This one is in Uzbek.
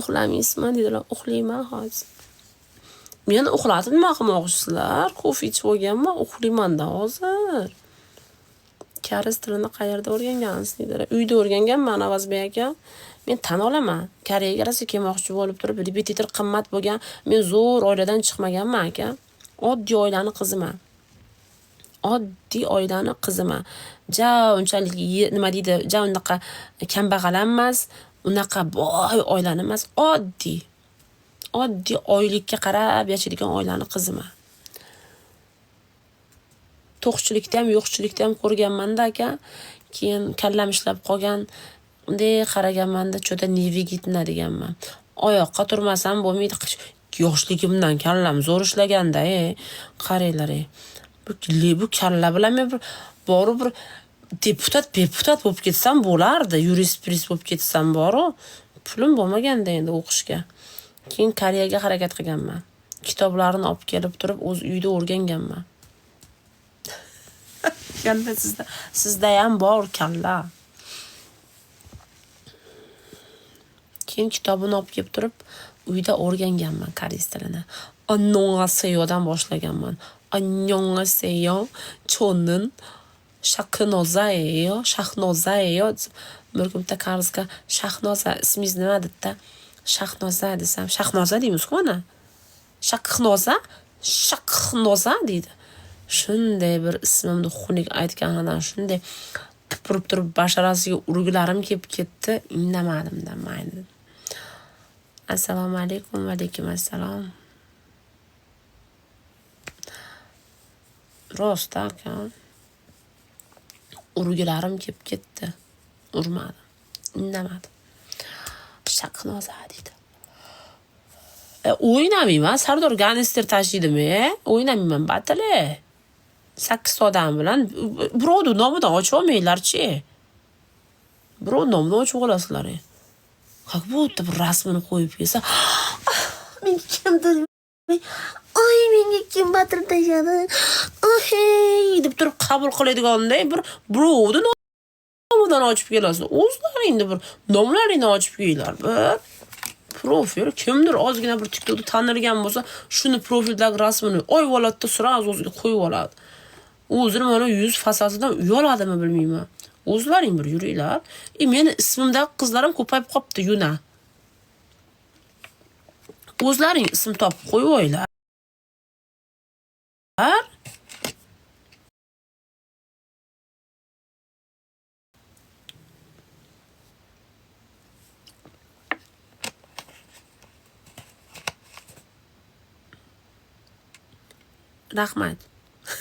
Uxlamaysizmi dedilar. Uxlayman hozir. Meni uxlatib nima qilmoqchisizlar? Kofe ichib olganman, uxlaymanda hozir. Koreys tilini qayerda o'rgangansiz dedilar. Uyda o'rganganman, Avazbek aka. Men tan olaman. Koreyaga rosa kelmoqchi bo'lib turib, repetitor qimmat bo'lgan. Men zo'r oiladan chiqmaganman aka. Oddiy oilani qiziman. Oddiy oilani qiziman. Ja unchalik nima deydi, ja unaqa kambag'al ham emas, unaqa boy oilani emas, oddiy. Oddiy oylikka qarab yashaydigan oilani qiziman. To'qchilikda ham, yo'qchilikda ham ko'rganman-da aka. Keyin kallam ishlab qolgan. Bunday qaraganmanda, cho'da невыгодно deganman. Oyoqqa turmasam bo'lmaydi. Yoshligimdan kallam zo'r ishlaganda, qaranglar, Bu kalla bilan men bir boru bir deputat, deputat bo'lib ketsam bo'lardi, yurist, purist bo'lib ketsam boru. Pulim bo'lmaganda endi o'qishga. Keyin Koreyaga harakat qilganman. Kitoblarni olib kelib turib, o'z uyda o'rganganman. Kalla sizda, sizda ham bor kalla. Keyin kitobini olib kelib turib, uyda o'rganganman koreys tilini. Annyeonghaseyodan boshlaganman. Annyeonghaseyo, chonin Shahnozaeyo, Shahnozaeyo. Bir kun bitta qarzga Shahnoza ismingiz nima dedi-da. Shahnoza desam, Shahnoza deymiz-ku mana. Shahnoza, Shahnoza deydi. Shunday bir ismimni xunuk aytganidan shunday tupurib turib basharasiga urgilarim kelib ketdi, indamadimda mayli. Assalomu alaykum, va alaykum assalom. Rost aka. Urgilarim kelib ketdi. Urmadim. Indamadim. Shahnoza deydi. O'ynamayman. Sardor ganister tashlaydimi? O'ynamayman batili. 8 odam bilan birovni nomidan ochib olmanglarchi. Birov nomidan ochib olasizlar. Как будто bir rasmini qo'yib kelsa, menga kimdir, ay menga kim battle tashladi, ay deb turib qabul qiladiganday bir birovni nomidan ochib kelasiz. O'zlaringni bir nomlaringni ochib kelinglar. Bir profil kimdir ozgina bir TikTokda tanilgan bo'lsa, shuni profildagi rasmini oyib oladida, sразу o'ziga qo'yib oladi. O'zini mana yuz fasadidan uyaladimi bilmayman. O'zlaring bir yuringlar. Meni ismimdagi qizlar ham ko'payib qopti, Yuna. O'zlaring ism topib qo'yib olinglar. Rahmat.